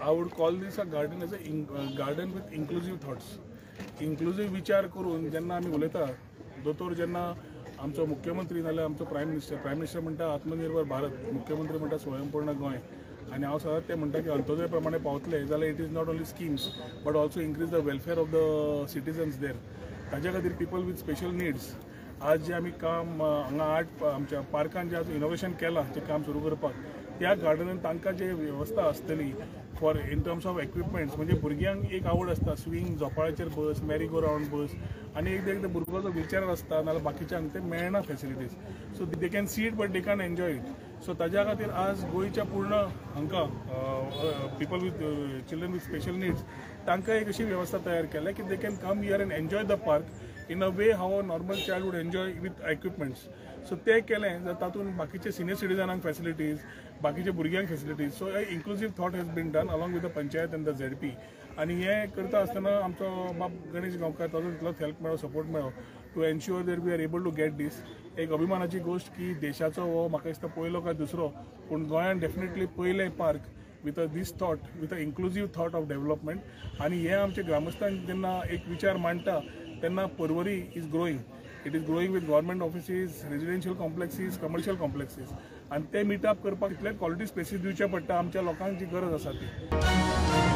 I would call this a garden as a garden with inclusive thoughts. Inclusive विचार करून जेन्ना आमी उलयता, दोतोर जेन्ना आमचो मुख्यमंत्री नाल्यार आमचो प्रायम मिनिस्टर, प्रायम मिनिस्टर म्हणटा आत्मनिर्भर भारत, मुख्यमंत्री म्हणटा स्वयंपूर्ण गोंय, आनी हांव सदांच ते म्हणटा की अंत्योदय प्रमाणे पावतले जाल्यार it is not only schemes but also increase the welfare of the citizens there. ताज्या खातीर पिपल विथ स्पेशल निड्स आज जे आमी काम हांगा आर्ट आमच्या पार्कान जे आज इनोवेशन केलां, जें काम सुरू करपाक त्या गार्डनान तांकां जे वेवस्था आसतली for in terms of equipments, म्हणजे भुरग्यांक एक आवड आसता स्विंग, झोपाळ्याचेर बस, मॅरी गो रावंड बस, आनी एकदां एकदां भुरगो जो व्हिलचेरार आसता नाल्यार बाकीच्यांक ते मेळना facilities, so they can see it but they can enjoy it. So ताज्या खातीर आज गोंयच्या पूर्ण हांकां people with children with special needs तांकां एक अशी वेवस्था तयार केल्या की they can come here and enjoy the park in a way how a normal child would enjoy with equipments. So ते केलें जाल्यार तातूंत बाकीचे सिनियर सिटीजनांक फॅसिलिटीज, बाकीचे भुरग्यांक facilities. So a inclusive thought has been done along with the panchayat and the ZP. आनी हें करता आसतना आमचो बाब गणेश गांवकार ताजो तितलोच हेल्प मेळ्ळो, सपोर्ट मेळ्ळो to ensure that we are able to get this. एक अभिमानाची गोश्ट की देशाचो हो म्हाका दिसता पयलो काय दुसरो, पूण गोंयान डेफिनेटली पयलें park with a this thought, with a inclusive thought of development. आनी हे आमचे ग्रामस्थांक जेन्ना एक विचार मांडटा तेन्ना Porvorim is growing. It is growing with government offices, residential complexes, commercial complexes, आनी ते मिटअप करपाक इतले क्वॉलिटी स्पेसीस दिवचे पडटा आमच्या लोकांक जी गरज आसा ती.